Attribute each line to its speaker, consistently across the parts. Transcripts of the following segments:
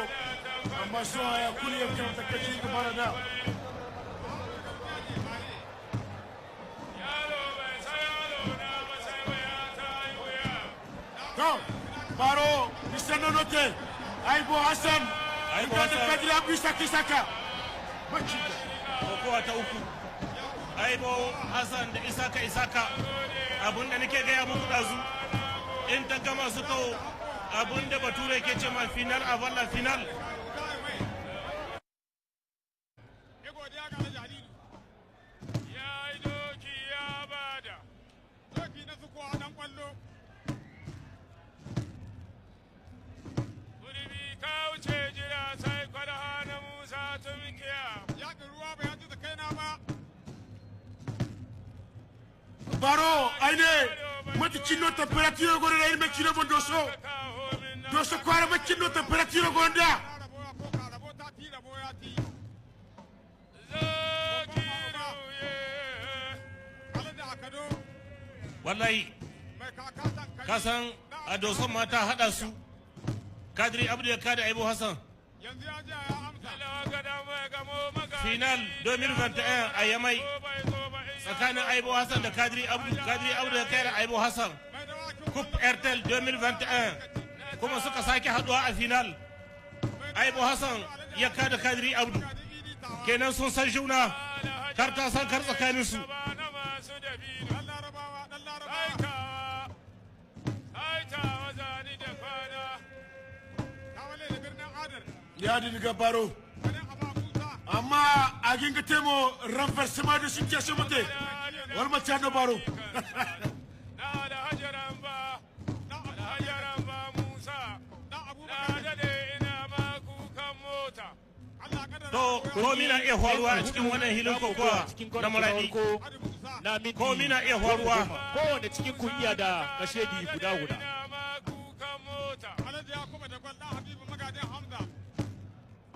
Speaker 1: Aibo, amma so ya kuli ya kyauta kashi gaba da. To, Baro, Cristiano Note, Aibo Hassan,
Speaker 2: Aibo
Speaker 1: Inda da
Speaker 2: Hassan.
Speaker 1: Kadiri Abu Isaka Isaka. Bacci.
Speaker 2: Kokowa ta uku, Aibo Hassan da Isaka Isaka. Abinda nake gaya muku ɗazu, in ta gama su kawo abinda Bature ke ce ma finale avant la finale.
Speaker 3: Ya godiya ga Alhaji Halilu.
Speaker 4: Ya yi doki ya bada.
Speaker 3: Doki na sukuwa dan kwallo.
Speaker 4: Gurbi ka wuce jira sai kwalha na Musa tumkiya.
Speaker 3: Yaƙin ruwa bai hanci da kaina ba.
Speaker 1: Baro, aine, mati cinno temperature gore da ilme cinno bon doso.
Speaker 4: Kawo min na
Speaker 1: Doso kwara ma cinno temperature gonda.
Speaker 3: Ka rabo ya ko ka rabo ta ti rabo ya ti.
Speaker 4: Zakiru ye.
Speaker 3: Alhaji Akado
Speaker 2: Wallahi
Speaker 3: mai kaka tankari.
Speaker 2: kasan a doson mata haɗa su, Kadiri Abdu ya kada Aibo Hassan
Speaker 3: Yanzu ya ji ya amsa.
Speaker 4: Lagada mai gamo magaji.
Speaker 2: Finale 2021 a Yamai
Speaker 4: Ko bai zo ba in ya
Speaker 2: tsakanin Aibo Hassan da Kadiri Abdu. Kadiri Abdu ya kai da Aibo Hassan
Speaker 3: Mai dawakin
Speaker 2: Coupe Airtel 2021, kuma suka sake haduwa a finale, Aibo Hassan ya kada Kadiri Abdu. Kenan sun san juna, kar ta san kar tsakanin su.
Speaker 4: ba na masu dabino.
Speaker 3: Dan Larabawa, dan Larabawa.
Speaker 4: Aikawa, aikawa zani da kwana.
Speaker 3: Tawale da birnin Adar.
Speaker 1: Ya dinga Baro.
Speaker 3: Wani Aba Musa.
Speaker 1: Amma a ginga temo renversement de situation mote. Wal ma chano Baro.
Speaker 4: Na Alhaji Ramba,
Speaker 3: Dan
Speaker 4: Alhaji Ramba Musa.
Speaker 3: Dan
Speaker 4: Na
Speaker 3: Abubakar.
Speaker 4: dade ina ma kukan mota.
Speaker 3: Allah kadara.
Speaker 2: To, komi na iya faruwa a cikin wannan hilin kokowa
Speaker 5: cikin
Speaker 2: na
Speaker 5: kwanaki na
Speaker 2: Maradi.
Speaker 5: farko
Speaker 3: Hadi Musa.
Speaker 5: na minti
Speaker 2: Komi na iya faruwa.
Speaker 5: 10. Kowane cikin kun iya da kashedi guda guda.
Speaker 4: Ina ma kukan mota.
Speaker 3: Alhaji Yakubu da Gwal dan Habibu magadin Hamza.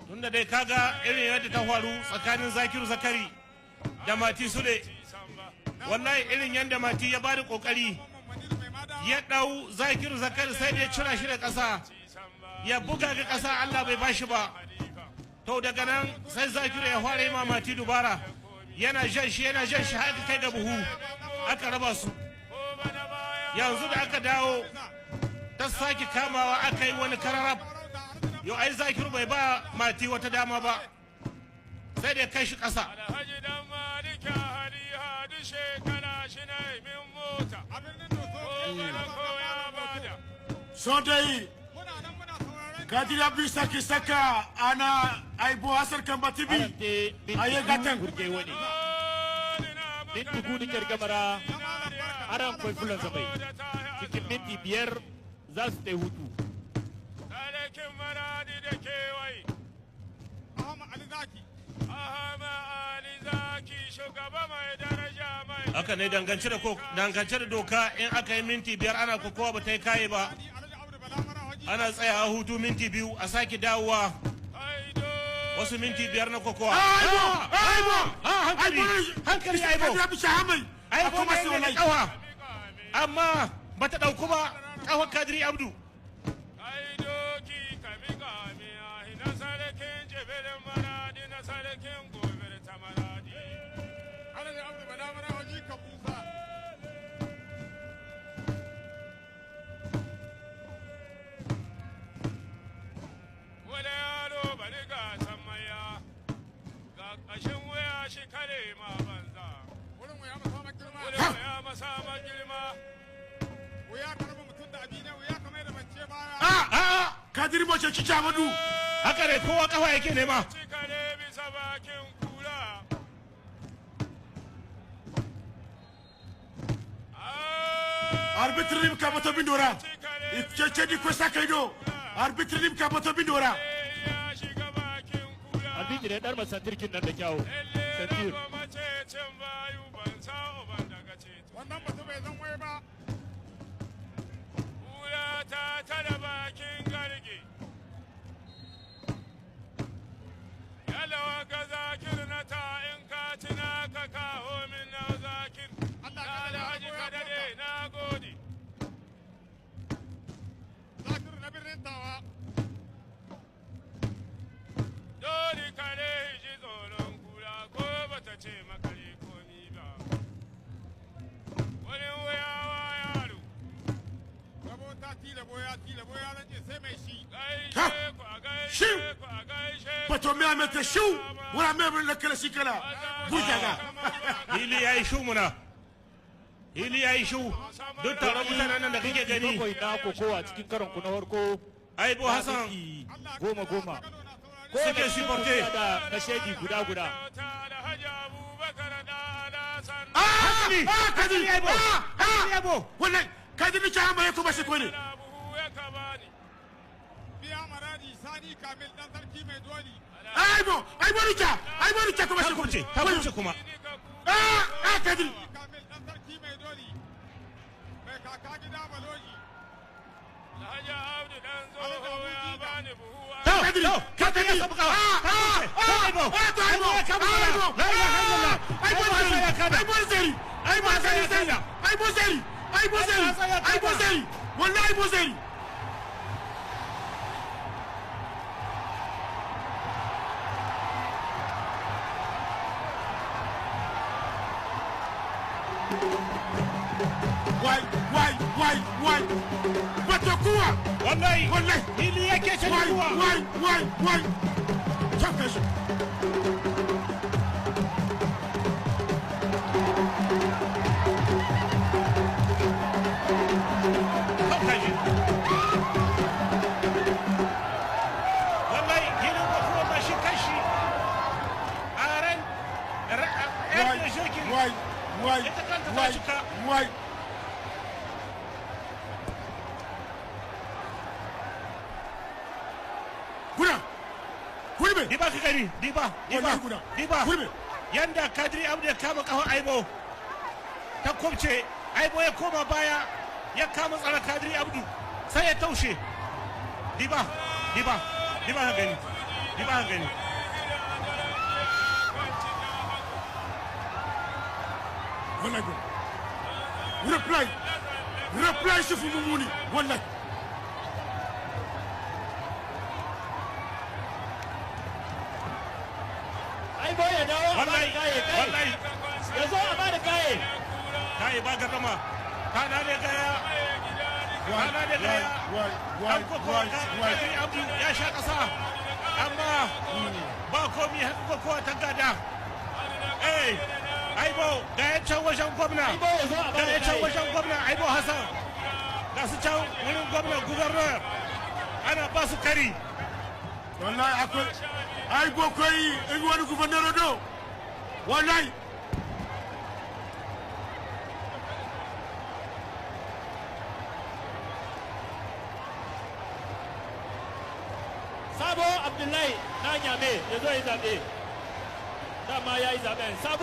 Speaker 2: Tunda dai kaga irin yadda ta faru tsakanin Zakiru Zakari da Mati Sule, wallahi irin yadda Mati ya bada kokari
Speaker 3: Mamman Maniru mai mada.
Speaker 2: ya dau Zakiru Zakari, sai da ya cira shi da ƙasa, ya buga ga ƙasa, Allah bai bashi ba. To, daga nan sai Zakiru ya fara yi ma Mati dubara, yana jan shi, yana jan shi, har aka kai ga buhu aka raba su. Yanzu da aka dawo ta sake kamawa, aka yi wani kararab. Yau ai Zakiru bai ba Mati wata dama ba, sai da ya kai shi ƙasa.
Speaker 4: Alhaji Dan Malika Haliha duk shekara shi na yi min mota.
Speaker 3: A birnin Doso.
Speaker 4: Ko bana ko ya bada.
Speaker 1: So dai
Speaker 3: Muna nan muna sauraron.
Speaker 1: Kadiri Abu Isaka Isaka ana Aibo Hassan Kambatibi.
Speaker 5: Arante minti
Speaker 1: Aye gatan.
Speaker 5: gurge wani minti gudu kyar gamara aran kwai fulan zamai cikin minti 5 za su tai hutu.
Speaker 4: Sarkin Maradi da kewaye.
Speaker 3: Ahmad Ali Zaki.
Speaker 4: Ahama Ali Zaki, shugaba mai daraja mai.
Speaker 2: Haka ne, dangance da doka, in aka yi minti 5 ana kokowa ba ta yi kaye ba,
Speaker 3: Alhaji Abdu Bala Marawaji.
Speaker 2: ana tsaya hutu minti 2, a sake dawowa
Speaker 4: Aido.
Speaker 2: wasu minti 5 na kokowa.
Speaker 1: Aibo! Aibo!
Speaker 2: Ah, hankali, hankali Aibo.
Speaker 1: Kadiri Abu Shahamai.
Speaker 2: Aibo
Speaker 1: Kuma
Speaker 2: ne
Speaker 1: sai
Speaker 2: da
Speaker 1: wallahi.
Speaker 2: kawa, amma bata dauku ba kawar Kadiri Abdu.
Speaker 4: Ai doki kami kami ahi na sarkin jibirin Maradi, na sarkin gobir ta Maradi.
Speaker 3: Alhaji Abdu Bala Marawaji ka Musa.
Speaker 4: Wale yaro bari ga maya, ga ƙashin wuya shi kare ma banza.
Speaker 3: Wurin wuya masa girma.
Speaker 4: Wale wuya masa girma.
Speaker 3: Wuya ka raba mutum da abi ne, wuya ka mai da bance baya.
Speaker 1: Ah! Ah! Kadiri Moche Chicha Amadu.
Speaker 2: Haka ne, kowa kafa yake nema.
Speaker 4: Ci kare bisa bakin kura. Ah,
Speaker 1: Arbitre nim ka bato bindora.
Speaker 4: ci kare
Speaker 1: Cece di kwesa kaido. Arbitre nim ka bato bindora.
Speaker 4: ya shiga bakin kura.
Speaker 5: Arbitri ya dar santirkin nan da kyawu
Speaker 4: Lalle na
Speaker 5: santir.
Speaker 4: goma cecen bayu ban sa uban daga ceto.
Speaker 3: Wannan batu bai zan wai ba.
Speaker 4: Kura ta tara bakin garge. Yalawa ga Zakir na ta in ka ci na ka kawo min na Zakir.
Speaker 3: Allah
Speaker 4: Na
Speaker 3: ka
Speaker 4: Alhaji
Speaker 3: dade.
Speaker 4: Kadade na gode.
Speaker 3: Zakiru na birnin Tawa.
Speaker 4: ce makare komi ba. Wurin wuyawa yaro.
Speaker 3: Rabo ta tilabo ya tilabo ya rance sai mai shi.
Speaker 1: Ha!
Speaker 4: Gaishe ku a gaishe
Speaker 1: Shin!
Speaker 4: ku a gaishe ku.
Speaker 1: Bato me amete shu wala me bin lakala sikala burjaga.
Speaker 2: Hili ya yi shu muna, hili ya yi shu. Duk taron mutanen nan da kake gani,
Speaker 5: 7 na kokowa cikin karon ku na farko.
Speaker 2: Aibo Hassan
Speaker 5: Minti 10 10.
Speaker 2: Suke supporter.
Speaker 5: Da kashedi guda guda.
Speaker 4: Alhaji Abubakar da Alhassan.
Speaker 1: Ah!
Speaker 2: Kadiri!
Speaker 1: Ah, Kadiri!
Speaker 2: Kadiri Aibo!
Speaker 1: Ah!
Speaker 2: Kadiri
Speaker 1: Ah!
Speaker 2: Aibo!
Speaker 1: Wallahi Kadiri cha ma yako bashi kone.
Speaker 4: Buhu ya ka bani.
Speaker 3: Biya maradi Sani Kamil dan sarki mai doli.
Speaker 1: Aibo, aibo ni cha, aibo ni cha ko
Speaker 2: Ta
Speaker 1: bashi
Speaker 2: kubce,
Speaker 1: kone.
Speaker 2: ta kubce kuma.
Speaker 4: Ni ka ku
Speaker 1: Ah! Ah, Kadiri!
Speaker 3: Kamil dan sarki mai doli. Mai kaka gida baloji.
Speaker 4: Alhaji Abdu dan tsoho ya bani buhu.
Speaker 2: To,
Speaker 1: Kadiri!
Speaker 2: to,
Speaker 1: Kadiri!
Speaker 2: ya sabu kawa.
Speaker 1: Ah! Ah! Ah!
Speaker 2: Aibo!
Speaker 1: Ah, to aibo!
Speaker 2: Aibo ya kama mana.
Speaker 1: Aibo!
Speaker 2: La ilaha illallah.
Speaker 1: Aibo
Speaker 2: Aibo Hassan ya
Speaker 1: zeri!
Speaker 2: kada.
Speaker 1: Aibo zeri! Aibo
Speaker 2: Hassan ya
Speaker 1: zeri zeri!
Speaker 2: kada.
Speaker 1: Aibo zeri! Aibo zeri!
Speaker 2: Hassan ya kada.
Speaker 1: Aibo zeri! Wallahi aibo zeri! Wai, wai, wai, wai! Batokuwa!
Speaker 2: Wallahi,
Speaker 1: Wallahi!
Speaker 2: hili ya kece
Speaker 1: Wai,
Speaker 2: kuwa.
Speaker 1: wai, wai, wai! Chaka shi!
Speaker 2: Kaukaji. Wallahi, hilin kokowa ba shi kashi. A ran,
Speaker 1: Wai,
Speaker 2: yan shokin.
Speaker 1: wai, wai,
Speaker 2: Ita kanta ta
Speaker 1: wai,
Speaker 2: cika.
Speaker 1: wai. Guna, gurbe,
Speaker 2: Diba ka gani, diba, diba,
Speaker 1: Wallahi guda.
Speaker 2: diba.
Speaker 1: Gurbe.
Speaker 2: Yanda Kadiri Abdu ya kama kafan Aibo, ta kubce, Aibo ya koma baya, ya kama tsara Kadiri Abdu, sai ya taushe. Diba, diba, diba ka gani, diba ka gani.
Speaker 1: Wallahi guna. Reply, reply Sufu Mumuni, wallahi.
Speaker 5: Aibo ya dawo a bada
Speaker 2: Wallahi,
Speaker 5: kaye kai.
Speaker 2: wallahi,
Speaker 5: Ya zo a bada kaye.
Speaker 2: kai ba gardama. Kana ne gaya, kana ne gaya.
Speaker 1: Wai, wai,
Speaker 2: An kokowa
Speaker 1: wai, wai.
Speaker 2: Kadiri Abdu ya sha ƙasa, amma ba komi haka kokowa ta gada. Eh, Aibo ga ya can wajen gwamna.
Speaker 5: Aibo ya zo a
Speaker 2: Ga
Speaker 5: bada
Speaker 2: ya can
Speaker 5: kaye.
Speaker 2: wajen gwamna Aibo Hassan. Ga su can wurin gwamna gubernar. Ana ba su kari.
Speaker 1: Wallahi akwai, ai gokoyi, in wani gubernero do. Wallahi.
Speaker 5: Sabo Abdullahi na Nyame ya zo ya zaɓe. Dama ya yi zaɓen. Sabo